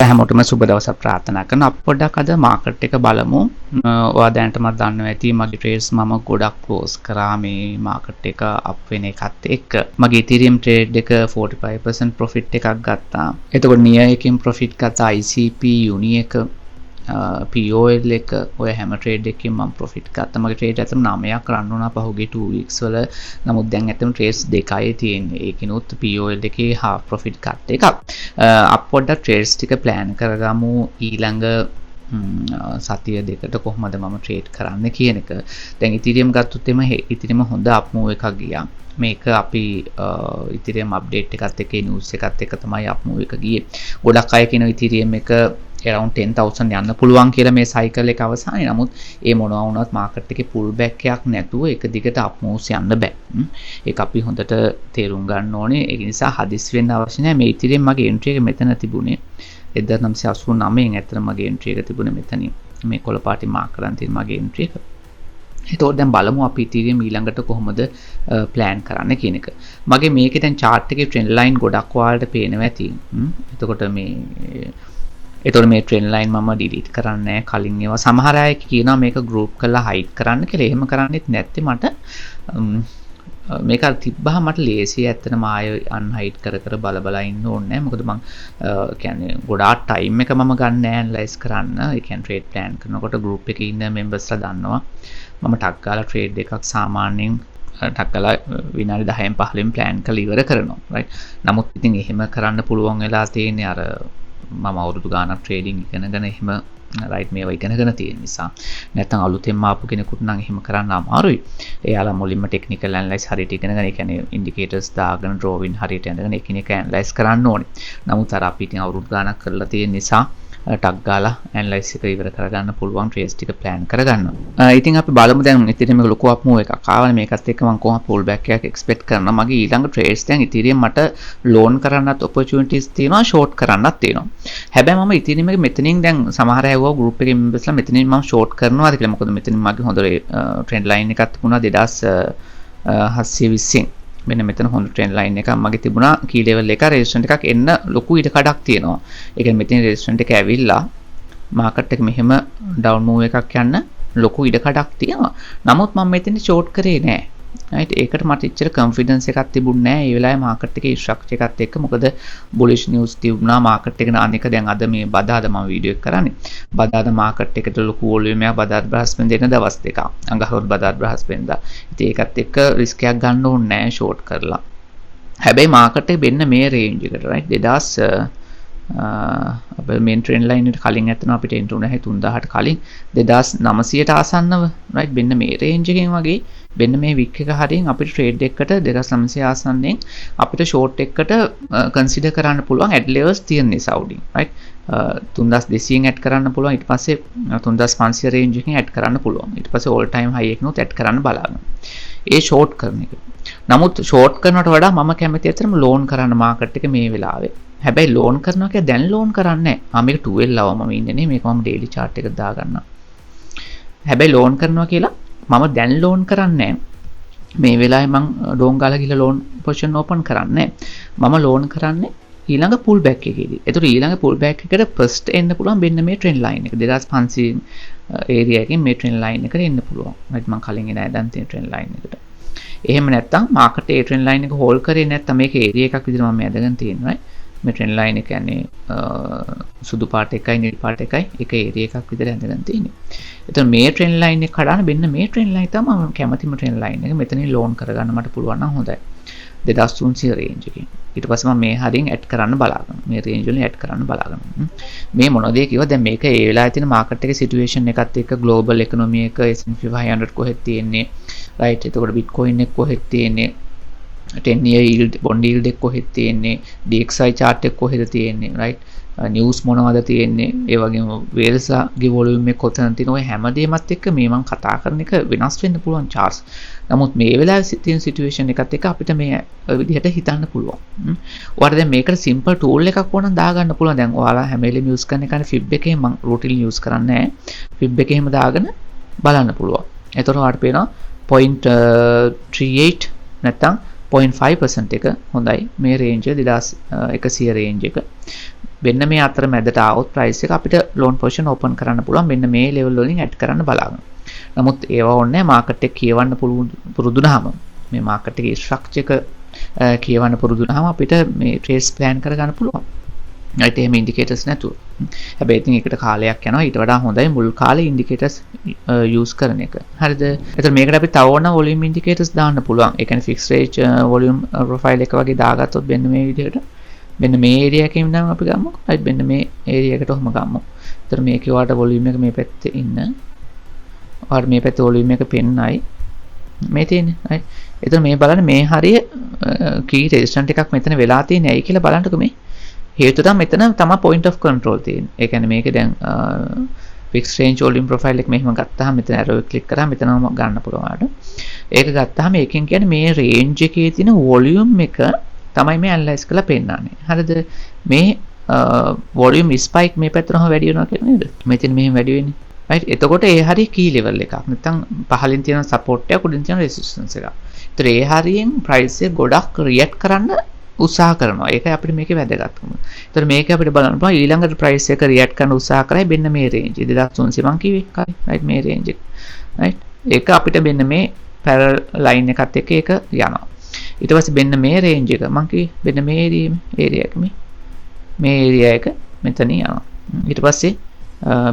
හැමෝටම සුබ දවසක් ප්‍රාර්ථනා කරනවා. අපි පොඩ්ඩක් අද මාකට් එක බලමු. ඔයා දැනටමත් දන්නවා ඇති මගේ ට්‍රේඩ්ස් මම ගොඩක් ක්ලෝස් කරා මේ මාකට් එක අප් වෙන එකත් එක්ක. මගේ Ethereum trade එක 45% ප්‍රොෆිට් එකක් ගත්තා. එතකොට නියර් එකකින් ප්‍රොෆිට් ගත්තා. ICP Uni එක, POL එක, ඔය හැම ට්‍රේඩ් එකකින් මම ප්‍රොෆිට් ගත්තා. මගේ ට්‍රේඩ් ඇත්තටම 9ක් රන් වුණා පහුගිය 2 weeks වල. නමුත් දැන් ඇත්තටම ට්‍රේඩ්ස් 2යි තියෙන්නේ. ඒකිනුත් POL එකේ half profit ගත්ත එකක්. අපි පොඩ්ඩක් ට්‍රේඩ්ස් ටික ප්ලෑන් කරගමු ඊළඟ සතිය දෙකට කොහොමද මම ට්‍රේඩ් කරන්න කියන එක. දැන් Ethereum ගත්තොත් එම Ethereum හොඳ අප් මූව් එකක් ගියා. මේක අපි Ethereum update එකත් එක්ක, නිවුස් එකත් එක්ක තමයි අප් මූව් එක ගියේ. ගොඩක් අය කියනවා Ethereum එක around 10,000 යන්න පුළුවන් කියලා මේ සයිකල් එක අවසානයේ. නමුත් ඒ මොනවා වුණත් මාකට් එකේ පුල් බෑක් එකක් නැතුව එක දිගට අප් මූව්ස් යන්න බෑ. ඒක අපි හොඳට තේරුම් ගන්න ඕනේ. ඒ නිසා හදිස්සි වෙන්න අවශ්‍ය නෑ. මේ Ethereum මගේ එන්ට්‍රි එක මෙතන තිබුණේ 1989න්. ඇත්තටම මගේ එන්ට්‍රි එක තිබුණේ මෙතනින්. මේ කොළ පාටින් මාක් කරන් තියෙන මගේ එන්ට්‍රි එක. එතකොට දැන් බලමු අපි Ethereum ඊළඟට කොහොමද ප්ලෑන් කරන්න කියන එක. මගේ මේකේ දැන් චාට් එකේ ට්‍රෙන්ඩ් ලයින් ගොඩක් ඔයාලට පේනවා ඇති. එතකොට මේ ට්‍රෙන්ඩ් ලයින් මම ඩිලීට් කරන්නේ නැහැ කලින් ඒවා. සමහර අය කියනවා මේක ගෲප් කරලා හයිඩ් කරන්න කියලා. එහෙම කරන්නෙත් නැත්තේ මට මේක තිබ්බහම මට ලේසියි ඇත්තටම ආයෙ අන්හයිඩ් කර කර බල බල ඉන්න ඕනේ නැහැ. මොකද මං කියන්නේ ගොඩාක් ටයිම් එක මම ගන්න නෑ ඇනලයිස් කරන්න. ඒ කියන්නේ ට්‍රේඩ් ප්ලෑන් කරනකොට ගෲප් එකේ ඉන්න මෙම්බර්ස්ලා දන්නවා. මම ටක් ගාලා ට්‍රේඩ් එකක් සාමාන්‍යයෙන් ටක් ගාලා විනාඩි 10න් 15න් ප්ලෑන් කරලා ඉවර කරනවා. රයිට්. නමුත් ඉතින් එහෙම කරන්න පුළුවන් වෙලා තියෙන්නේ අර මම අවුරුදු ගාණක් ට්‍රේඩින් ඉගෙනගෙන එහෙම, රයිට්, මේවා ඉගෙනගෙන තියෙන නිසා. නැත්නම් අලුතෙන්ම ආපු කෙනෙකුට නම් එහෙම කරන්න අමාරුයි. එයාලා මුලින්ම ටෙක්නිකල් ඇනලයිස් හරියට ඉගෙනගෙන, ඒ කියන්නේ ඉන්ඩිකේටර්ස් දාගෙන, ඩ්‍රෝවින් හරියට ඇඳගෙන එකිනෙක ඇනලයිස් කරන්න ඕනේ. නමුත් අර අපි ඉතින් අවුරුදු ගාණක් කරලා තියෙන නිසා ටක් ගාලා ඇනලයිස් එක ඉවර කරගන්න පුළුවන්, ට්‍රේඩ්ස් ටික ප්ලෑන් කරගන්න. ඉතින් අපි බලමු. දැන් ඉතින් මේක ලොකු අප් මූව් එකක් ආවනේ. මේකත් එක්ක මම කොහොම පුල් බෑක් එකක් එක්ස්පෙක්ට් කරනවා. මගේ ඊළඟ ට්‍රේඩ්ස් දැන් ඉතිරියෙන් මට ලෝන් කරන්නත් ඔපචුනිටිස් තියෙනවා, ෂෝට් කරන්නත් තියෙනවා. හැබැයි මම ඉතිරියෙන් මේක මෙතනින් දැන් සමහර අය ඇහුවා ගෲප් එකේ මෙම්බර්ස්ලා මෙතනින් මම ෂෝට් කරනවාද කියලා. මොකද මෙතනින් මගේ හොඳ ට්‍රෙන්ඩ් ලයින් එකක් තිබුණා 2720න්. මෙන්න මෙතන හොඳ ට්‍රෙන්ඩ් ලයින් එකක් මගේ තිබුණා. කී ලෙවල් එක රෙසිස්ටන්ට් එකක් එන්න ලොකු ඉඩ කඩක් තියෙනවා. ඒ කියන්නේ මෙතන රෙසිස්ටන්ට් එක ඇවිල්ලා මාකට් එක මෙහෙම ඩවුන් මූව් එකක් යන්න ලොකු ඉඩ කඩක් තියෙනවා. නමුත් මම මෙතන ෂෝට් කරේ නෑ. රයිට්, ඒකට මට එච්චර කොන්ෆිඩන්ස් එකක් තිබුණේ නෑ ඒ වෙලාවේ මාකට් එකේ ස්ට්‍රක්චර් එකත් එක්ක. මොකද බුලිෂ් නිවුස් තිබුණා මාකට් එක. අනික දැන් අද මේ බදාදා මම වීඩියෝ එක කරන්නේ. බදාදා මාකට් එකට ලොකු වොලියුම් එකක්, බදාදා බ්‍රහස්පතින්දා එන දවස් දෙකක්. අඟහරුවාද බදාදා බ්‍රහස්පතින්දා. ඉතින් ඒකත් එක්ක රිස්ක් එකක් ගන්න ඕනේ නෑ ෂෝට් කරලා. හැබැයි මාකට් එක මෙන්න මේ රේන්ජ් එකට, රයිට්, 2000 අපේ මේන් ට්‍රෙන්ඩ් ලයින් එකට කලින් ඇත්තටම අපිට එන්ටර් වුණා 3000ට කලින් 2900ට ආසන්නව, රයිට්, මෙන්න මේ රේන්ජ් එකෙන් වගේ මෙන්න මේ වික් එක හරියෙන් අපිට ට්‍රේඩ් එකකට 2900 ආසන්නෙන් අපිට ෂෝට් එකකට කන්සිඩර් කරන්න පුළුවන් ඇඩ් ලෙවල්ස් තියෙන නිසා උඩින්, රයිට්, 3200න් ඇඩ් කරන්න පුළුවන්. ඊට පස්සේ 3500 රේන්ජ් එකකින් ඇඩ් කරන්න පුළුවන්. ඊට පස්සේ ඕල් ටයිම් හයි එකනොත් ඇඩ් කරන්න බලන්න ඒ ෂෝට් කරන එක. නමුත් ෂෝට් කරනවට වඩා මම කැමති ඇත්තටම ලෝන් කරන්න මාකට් එක මේ වෙලාවේ. හැබැයි ලෝන් කරනවා කියලා දැන් ලෝන් කරන්නේ නැහැ. ආ, මේක 12 hour මම ඉන්නේ නේ. මේක මම ඩේලි චාට් එකට දාගන්නම්. හැබැයි ලෝන් කරනවා කියලා මම දැන් ලෝන් කරන්නේ නැහැ. මේ වෙලාවේ මං ඩෝන් ගාලා ගිහලා ලෝන් පොසිෂන් ඕපන් කරන්නේ නැහැ. මම ලෝන් කරන්නේ ඊළඟ පුල් බෑක් එකේදී. ඒතර ඊළඟ පුල් බෑක් එකට ෆස්ට් එන්න පුළුවන් මෙන්න මේ ට්‍රෙන්ඩ් ලයින් එක. 2500 ඒරියා එකෙන් මේ ට්‍රෙන්ඩ් ලයින් එකට එන්න පුළුවන්. රයිට්, මං කලින් එන ඇදන් තියෙන ට්‍රෙන්ඩ් ලයින් එකට. එහෙම නැත්නම් මාකට් ඒ ට්‍රෙන්ඩ් ලයින් එක හෝල්ඩ් කරේ නැත්නම් මේක ඒරියා එකක් විදිහට මම ඇදගෙන තියෙනවා. මේ ට්‍රෙන්ඩ් ලයින් එක කියන්නේ සුදු පාට එකයි නිල් පාට එකයි එක ඒරියා එකක් විදිහට ඇඳගෙන තියෙන්නේ. එතකොට මේ ට්‍රෙන්ඩ් ලයින් එක කඩාන මෙන්න මේ ට්‍රෙන්ඩ් ලයින් තමයි මම කැමතිම ට්‍රෙන්ඩ් ලයින් එක. මෙතනින් ලෝන් කරගන්න මට පුළුවන් නම් හොඳයි. 2300 රේන්ජ් එකෙන්. ඊට පස්සේ මම මේ හරියෙන් ඇඩ් කරන්න බලාගන්නවා. මේ රේන්ජ් වලින් ඇඩ් කරන්න බලාගන්නවා. මේ මොන දේ කිව්වද දැන් මේක ඒ වෙලාවේ තියෙන මාකට් එකේ සිටුේෂන් එකත් එක්ක, ග්ලෝබල් ඉකොනොමි එක, S&P 500 කොහෙද තියෙන්නේ, රයිට්, එතකොට බිට්කොයින් එක කොහෙද තියෙන්නේ, 10 year yield bond yield එක කොහෙද තියෙන්නේ, DXY chart එක කොහෙද තියෙන්නේ, රයිට්, නිවුස් මොනවද තියෙන්නේ, ඒ වගේම වේල්ස්ලාගේ වොලියුම් එක කොතනද තියෙන්නේ, ඔය හැම දෙයක්මත් එක්ක මේ මං කතා කරන එක වෙනස් වෙන්න පුළුවන් චාර්ට්ස්. නමුත් මේ වෙලාවේ තියෙන සිටුේෂන් එකත් එක්ක අපිට මේ විදිහට හිතන්න පුළුවන්. ඔයාලට දැන් මේකට සිම්පල් ටූල් එකක් ඕන නම් දාගන්න පුළුවන්. දැන් ඔයාලා හැම වෙලේම යූස් කරන එකනේ ෆිබ් එකේ. මං රූටින් යූස් කරන්නේ නැහැ. ෆිබ් එකේ එහෙම දාගෙන බලන්න පුළුවන්. එතකොට ඔයාලට පේනවා 0.38 නැත්තම් 0.5% එක හොඳයි මේ රේන්ජ් එක, 2100 රේන්ජ් එක. මෙන්න මේ අතර මැදට ආවොත් ප්‍රයිස් එක අපිට ලෝන් පොසිෂන් ඕපන් කරන්න පුළුවන්. මෙන්න මේ ලෙවල් වලින් ඇඩ් කරන්න බලාගන්න. නමුත් ඒවා ඕනේ මාකට් එක කියවන්න පුරුදු වුණාම, මේ මාකට් එකේ ස්ට්‍රක්චර් එක කියවන්න පුරුදු වුණාම අපිට මේ ට්‍රේඩ්ස් ප්ලෑන් කරගන්න පුළුවන්. රයිට්, එහෙම ඉන්ඩිකේටර්ස් නැතුව. හැබැයි ඉතින් ඒකට කාලයක් යනවා. ඊට වඩා හොඳයි මුල් කාලේ ඉන්ඩිකේටර්ස් යූස් කරන එක. හරිද? එතකොට මේකට අපි තව ඕන වොලියුම් ඉන්ඩිකේටර්ස් දාන්න පුළුවන්. ඒ කියන්නේ ෆික්ස් රේට් වොලියුම් ප්‍රොෆයිල් එක වගේ දාගත්තොත් මෙන්න මේ විදිහට, මෙන්න මේ ඒරියා එකේ ඉඳන් අපි ගමු. රයිට්, මෙන්න මේ ඒරියා එකට ඔහොම ගමු. එතකොට මේකේ ඔයාලට වොලියුම් එක මේ පැත්තේ ඉන්න. ඔයාලට මේ පැත්තේ වොලියුම් එක පෙන්නයි. මේ තියෙන්නේ. රයිට්. එතකොට මේ බලන්න මේ හරිය කී රෙසිස්ටන්ට් එකක් මෙතන වෙලා තියෙන්නේ ඇයි කියලා බලන්නකෝ. මේ හේතුව තමයි මෙතන තමයි පොයින්ට් ඔෆ් කන්ට්‍රෝල් තියෙන්නේ. ඒ කියන්නේ මේක දැන් ෆික්ස් රේන්ජ් වොලියුම් ප්‍රොෆයිල් එක මෙහෙම ගත්තාම මෙතන ඇරෝ එක ක්ලික් කරාම මෙතනම ගන්න පුළුවන් ඔයාලට. ඒක ගත්තාම ඒකෙන් කියන්නේ මේ රේන්ජ් එකේ තියෙන වොලියුම් එක තමයි මේ ඇනලයිස් කරලා පෙන්නන්නේ. හරිද? මේ වොලියුම් ස්පයික් මේ පැත්තටම වැඩි වෙනවා කියන්නේ නේද? මෙතන මෙහෙම වැඩි වෙන්නේ. රයිට්. එතකොට ඒ හරිය කී ලෙවල් එකක්. නැත්තම් පහලින් තියෙන සපෝට් එක, උඩින් තියෙන රෙසිස්ටන්ස් එකක්. ඒතර ඒ හරියෙන් ප්‍රයිස් එක ගොඩක් රියැක්ට් කරන්න උත්සාහ කරනවා. ඒකයි අපිට මේකේ වැදගත්කම. ඒතර මේක අපිට බලන්න පුළුවන් ඊළඟට ප්‍රයිස් එක රියැක්ට් කරන්න උත්සාහ කරයි මෙන්න මේ රේන්ජ්. 2300 මං කිව්වේ කලින්. රයිට්, මේ රේන්ජ් එක. රයිට්. ඒක අපිට මෙන්න මේ පැරල් ලයින් එකත් එක්ක ඒක යනවා. ඊට පස්සේ මෙන්න මේ රේන්ජ් එක මං කිව්වේ මෙන්න මේ ඒරියා එක මේ ඒරියා එක මෙතන යනවා. ඊට පස්සේ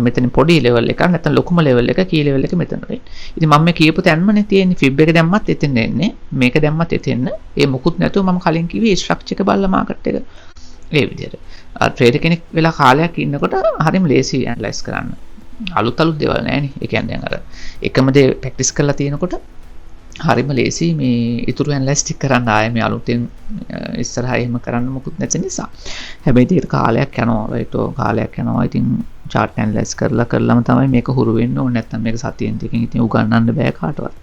මෙතන පොඩි ලෙවල් එකක් නැත්නම් ලොකුම ලෙවල් එක කී ලෙවල් එක මෙතන. රයිට්. ඉතින් මම මේ කියපු තැන්මනේ තියෙන්නේ. ෆිබ් එක දැම්මත් එතෙන් එන්නේ. මේක දැම්මත් එතෙන්. ඒ මොකුත් නැතුව මම කලින් කිව්වේ ස්ට්‍රක්චර් එක බලලා මාකට් එක ඒ විදිහට. අර ට්‍රේඩර් කෙනෙක් වෙලා කාලයක් ඉන්නකොට හරිම ලේසි ඇනලයිස් කරන්න. අලුත් අලුත් දේවල් නෑනේ. ඒ කියන්නේ දැන් අර එකම දේ ප්‍රැක්ටිස් කරලා තියෙනකොට හරිම ලේසි මේ ඉතුරු ඇනලයිස් ටික කරන්න. ආයේ මේ අලුතෙන් ඉස්සරහා එහෙම කරන්න මොකුත් නැති නිසා. හැබැයි ඉතින් කාලයක් යනවා. රයිට්, ඔව් කාලයක් යනවා. ඉතින් චාට් ඇනලයිස් කරලා කරලම තමයි මේක හුරු වෙන්න ඕනේ. නැත්තම් මේක සතියෙන් දෙකකින් ඉතින් උගන්වන්න බෑ කාටවත්.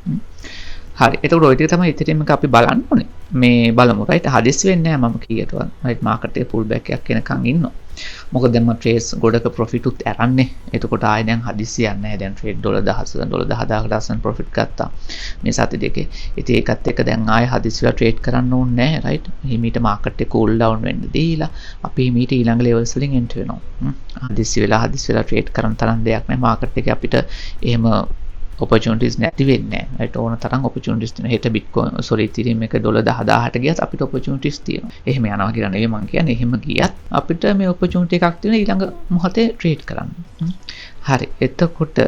හරි. එතකොට ඔය ටික තමයි ඉතින් මේක අපි බලන්න ඕනේ. මේ බලමු. රයිට්, හදිස්සි වෙන්නේ නෑ මම කීයටවත්. රයිට්, මාකට් එකේ පුල් බෑක් එකක් එනකන් ඉන්නවා. මොකද දැන් මම ට්‍රේඩ්ස් ගොඩක ප්‍රොෆිට් උත් අරන්නේ. එතකොට ආයෙ දැන් හදිස්සි යන්නේ නෑ. දැන් ට්‍රේඩ් ඩොලර් 10,000 ඩොලර් 10,000කට අසන්න ප්‍රොෆිට් ගත්තා මේ සති දෙකේ. ඉතින් ඒකත් එක්ක දැන් ආයෙ හදිස්සි වෙලා ට්‍රේඩ් කරන්න ඕනේ නෑ. රයිට්, හිමීට මාකට් එක කූල් ඩවුන් වෙන්න දීලා අපි හිමීට ඊළඟ ලෙවල්ස් වලින් එන්ටර් වෙනවා. හදිස්සි වෙලා ට්‍රේඩ් කරන තරම් දෙයක් නෑ. මාකට් එකේ අපිට එහෙම ඔපචුනිටිස් නැති වෙන්නේ නෑ. රයිට්, ඕන තරම් ඔපචුනිටිස් තියෙනවා. හෙට බිට්කොයින් සෝරි ඉතිරියම් එක ඩොලර් 10,000ට ගියත් අපිට ඔපචුනිටිස් තියෙනවා. එහෙම යනවා කියලා නෙවෙයි මං කියන්නේ. එහෙම ගියත් අපිට මේ ඔපචුනිටි එකක් තියෙනවා ඊළඟ මොහොතේ ට්‍රේඩ් කරන්න. හරි. එතකොට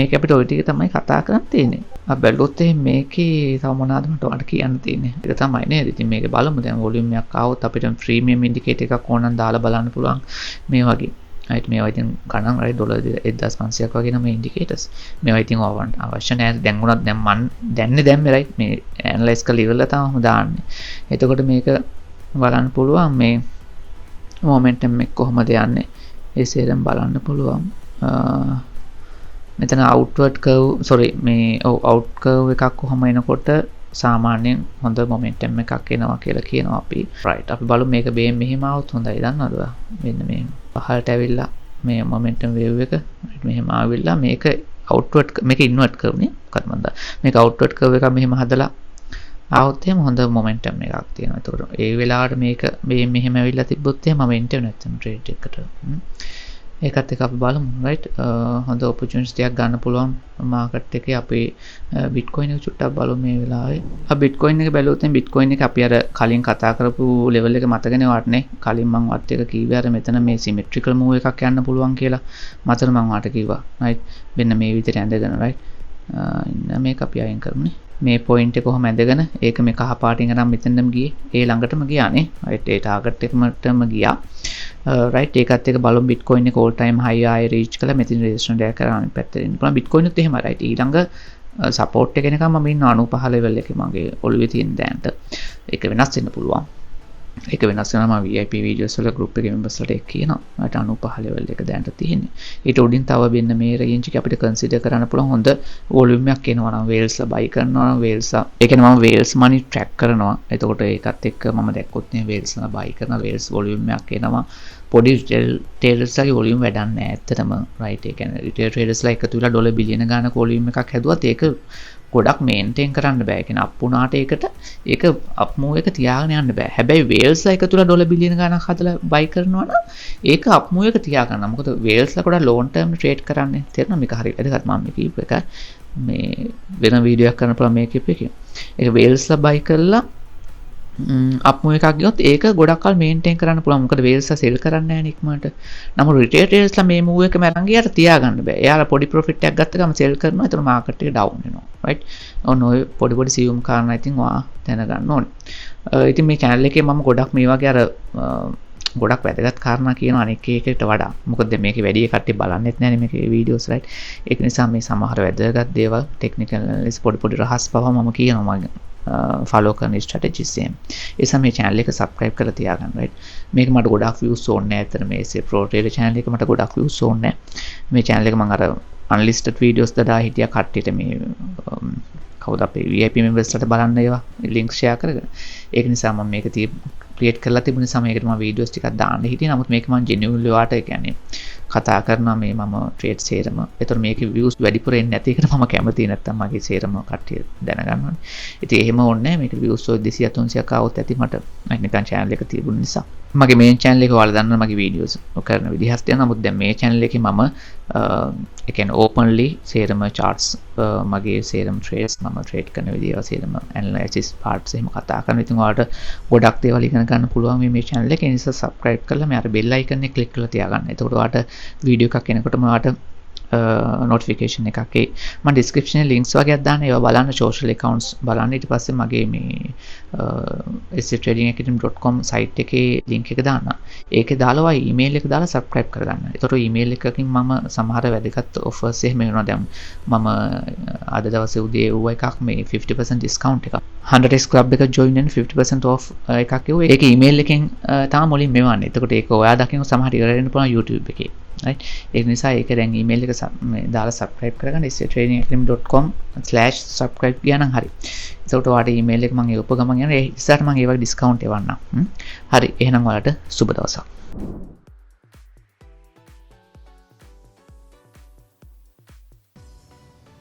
මේක අපිට ඔය ටික තමයි කතා කරන්න තියෙන්නේ. අපි බැලුවොත් එහෙනම් මේකේ තව මොනවද මට ඔයාලට කියන්න තියෙන්නේ? ඒක තමයි නේද? ඉතින් මේක බලමු. දැන් වොලියුම් එකක් ආවොත් අපිට ප්‍රීමියම් ඉන්ඩිකේටර් එකක් ඕන නම් දාලා බලන්න පුළුවන් මේ වගේ. රයිට්, මේවා ඉතින් ගණන් රයිට් ඩොලර් 1500ක් වගේ නම් මේ ඉන්ඩිකේටර්ස්. මේවා ඉතින් ඕවන්ට අවශ්‍ය නෑ. දැන් වුණත් දැන් මන් දැන්නේ දැම්මේ. රයිට්, මේ ඇනලයිස් කරලා ඉවරලා තමයි දාන්නේ. එතකොට මේක බලන්න පුළුවන් මේ මොමන්ටම් එක කොහොමද යන්නේ. ඒ සේරම බලන්න පුළුවන්. මෙතන අවුට්වර්ඩ් කර්ව් සෝරි මේ ඔව් අවුට් කර්ව් එකක් කොහොම එනකොට සාමාන්‍යයෙන් හොඳ මොමන්ටම් එකක් එනවා කියලා කියනවා අපි. රයිට්, අපි බලමු මේක බේම් මෙහෙම ආවොත් හොඳයි. දන්නවද ඔයා? මෙන්න මේ පහළට ඇවිල්ලා මේ මොමන්ටම් වේව් එක රයිට් මෙහෙම ආවිල්ලා මේක අවුට්වර්ඩ් මේක ඉන්වර්ට් කර්ව් නේ. මොකක්ද මන්ද මේක අවුට්වර්ඩ් කර්ව් එකක් මෙහෙම හදලා ආවොත් එහෙම හොඳ මොමන්ටම් එකක් තියෙනවා. එතකොට ඒ වෙලාවට මේක මේ මෙහෙම ඇවිල්ලා තිබ්බොත් එහෙම මම එන්ටර් නැත්තම් ට්‍රේඩ් එකට. ඒකත් එක්ක අපි බලමු. රයිට්, හොඳ ඔපචුනිටිස් ටිකක් ගන්න පුළුවන් මාකට් එකේ. අපි බිට්කොයින් එක චුට්ටක් බලමු මේ වෙලාවේ. අපි බිට්කොයින් එක බැලුවොත් එහෙනම් බිට්කොයින් එක අපි අර කලින් කතා කරපු ලෙවල් එක මතකනේ ඔයාලට නේ. කලින් මං වත් එක කිව්වේ අර මෙතන මේ සිමෙට්‍රිකල් මූව් එකක් යන්න පුළුවන් කියලා මතන මං ඔයාලට කිව්වා. රයිට්, මෙන්න මේ විදිහට ඇඳගෙන රයිට් ඉන්න මේක අපි අයින් කරමුනේ. මේ පොයින්ට් එක කොහොම ඇඳගෙන ඒක මේ කහ පාටින් අරන් මෙතනම ගියේ. ඒ ළඟටම ගියානේ. රයිට්, ඒ ටාගට් එකමටම ගියා. රයිට්, ඒකත් එක්ක බලමු බිට්කොයින් එක ඕල් ටයිම් හයි ආයේ රීච් කළා. මෙතන රෙසිස්ටන්ට් එකක් කරා අනිත් පැත්තට එන්න පුළුවන්. බිට්කොයින් උත් එහෙමයි. රයිට්, ඊළඟ සපෝට් එක එනකම් මම ඉන්නවා 95 ලෙවල් එකේ මගේ ඔළුවේ තියෙන දැනට. ඒක වෙනස් වෙන්න පුළුවන්. ඒක වෙනස් වෙනවා. මම VIP videos වල ගෲප් එකේ members ලට ඒක කියනවා. මට 95 ලෙවල් එක දැනට තියෙන්නේ. ඊට උඩින් තව වෙන්න මේ රේන්ජ් එක අපිට කන්සිඩර් කරන්න පුළුවන්. හොඳ වොලියුම් එකක් එනවා නම් වේල්ස් ලා බයි කරනවා නම් වේල්ස් ලා, ඒ කියන්නේ මම වේල්ස් මනි ට්‍රැක් කරනවා. එතකොට ඒකත් එක්ක මම දැක්කොත් නේ වේල්ස් ලා බයි කරන වේල්ස් වොලියුම් එකක් එනවා. පොඩි රිටේල් ට්‍රේඩර්ස් ලාගේ වොලියුම් වැඩක් නෑ ඇත්තටම. රයිට්, ඒ කියන්නේ රිටේල් ට්‍රේඩර්ස් ලා එකතු වෙලා ඩොලර් බිලියන ගානක වොලියුම් එකක් හැදුවත් ඒක ගොඩක් මේන්ටේන් කරන්න බෑ. ඒ කියන්නේ අප් වුණාට ඒකට ඒක අප් මූව් එක තියාගෙන යන්න බෑ. හැබැයි වේල්ස්ලා එකතු වෙලා ඩොලර් බිලියන ගණක් හදලා බයි කරනවා නම් ඒක අප් මූව් එක තියාගන්න. මොකද වේල්ස්ලා ගොඩක් ලොන්ග් ටර්ම් ට්‍රේඩ් කරන්නේ. තේරෙනවද? මේක හරි වැදගත් මම මේ කියපු එක. මේ වෙන වීඩියෝ එකක් කරන්න පුළුවන් මේ කියපු එකේ. ඒක වේල්ස්ලා බයි කරලා අප් මූව් එකක් ගියොත් ඒක ගොඩක් කල් මේන්ටේන් කරන්න පුළුවන්. මොකද වේල්ස්ලා සෙල් කරන්නේ නැහැ නේ ඉක්මනට. නමුත් රිටේල් ට්‍රේඩර්ස්ලා මේ මූව් එකම අරන් ගියාට තියාගන්න බෑ. එයාලා පොඩි ප්‍රොෆිට් එකක් ගත්ත ගමන් සෙල් කරනවා. එතකොට මාකට් එක ඩවුන් වෙනවා. රයිට්? ඔන්න ඔය පොඩි පොඩි සියුම් කාරණා ඉතින් ඔයා දැනගන්න ඕනේ. ඉතින් මේ චැනල් එකේ මම ගොඩක් මේ වගේ අර ගොඩක් වැදගත් කාරණා කියනවා අනෙක් එකකට වඩා. මොකද දැන් මේකේ වැඩි කට්ටිය බලන්නෙත් නෑනේ මේකේ වීඩියෝස්, රයිට්. ඒක නිසා මේ සමහර වැදගත් දේවල්, ටෙක්නිකල් ඇනලිසිස්, පොඩි පොඩි රහස් පවා මම කියනවා මම ෆලෝ කරන ස්ට්‍රැටජිස් එහෙම. ඒ නිසා මේ චැනල් එක සබ්ස්ක්‍රයිබ් කරලා තියාගන්න, රයිට්. මේක මට ගොඩක් වීව්ස් ඕනේ නෑ. ඇත්තට මේ SA Pro Trader channel එක මට ගොඩක් වීව්ස් ඕනේ නෑ. මේ චැනල් එක මම අර අන්ලිස්ටඩ් වීඩියෝස් දදා හිටියා කට්ටියට, මේ කවුද අපේ VIP members ලට බලන්න ඒවා ලින්ක්ස් ෂෙයා කරගෙන. ඒක නිසා මම මේක ක්‍රියේට් කරලා තිබුණ නිසා මේකට මම වීඩියෝස් ටිකක් දාන්න හිටියේ. නමුත් මේක මම ජෙනියුන්ලි ඔයාට, ඒ කියන්නේ කතා කරනවා මේ මම ට්‍රේඩ් සේරම. ඒතර මේකේ වීව්ස් වැඩිපුර එන්නේ නැති එකට මම කැමතියි. නැත්තම් මගේ සේරම කට්ටිය දැනගන්නවනේ. ඉතින් එහෙම ඕනේ නැහැ. මේක වීව්ස් ඔය 200 300ක් ආවොත් ඇති මට. නිකන් චැනල් එක තිබුණ නිසා. මගේ මේන් චැනල් එක ඔයාලා දන්නවා මගේ වීඩියෝස් කරන විදිහක් තියෙනවා. නමුත් දැන් මේ චැනල් එකේ මම ඒ කියන්නේ ඕපන්ලි සේරම චාර්ට්ස්, මගේ සේරම ට්‍රේඩ්ස්, මම ට්‍රේඩ් කරන විදිය, සේරම ඇනලයිසිස් පාර්ට්ස් එහෙම කතා කරනවා. ඉතින් ඔයාලට ගොඩක් දේවල් ඉගෙන ගන්න පුළුවන් මේ චැනල් එකේ. ඒ නිසා සබ්ස්ක්‍රයිබ් කරලා මේ අර බෙල් අයිකන් එක ක්ලික් කරලා තියාගන්න. එතකොට ඔයාලට වීඩියෝ එකක් එනකොටම ඔයාලට නොටිෆිකේෂන් එකක් එයි. මම ඩිස්ක්‍රිප්ෂන් එකේ ලින්ක්ස් වගේක් දාන්න. ඒවා බලන්න, සෝෂල් ඇකවුන්ට්ස් බලන්න. ඊට පස්සේ මගේ මේ satradingacademy.com site එකේ ලින්ක් එක දාන්න. ඒකේ දාලා ඔයා ඊමේල් එක දාලා සබ්ස්ක්‍රයිබ් කරගන්න. එතකොට ඊමේල් එකකින් මම සමහර වැදගත් ඔෆර්ස් එහෙම එනවා. දැන් මම අද දවසේ උදේ එව්ව එකක් මේ 50% ඩිස්කවුන්ට් එකක්. 100x club එක ජොයින් වෙන 50% ඔෆ් එකක් එව්වා. ඒක ඊමේල් එකෙන් තමයි මුලින් මෙවන්නේ. එතකොට ඒක ඔයා දකින්න සමහර ඉවර වෙන්න පුළුවන් YouTube එකේ. Right, ඒක නිසා ඒක දැන් ඊමේල් එක මේ දාලා සබ්ස්ක්‍රයිබ් කරගන්න. Satradingacademy.com/subscribe ගියා නම් හරි. එතකොට ඔයාලට ඊමේල් එක මම එවපු ගමන් යනවා. ඒ ඉස්සරහට මම ඒ වගේ ඩිස්කවුන්ට් එවන්නම්. හරි, එහෙනම් ඔයාලට සුබ දවසක්.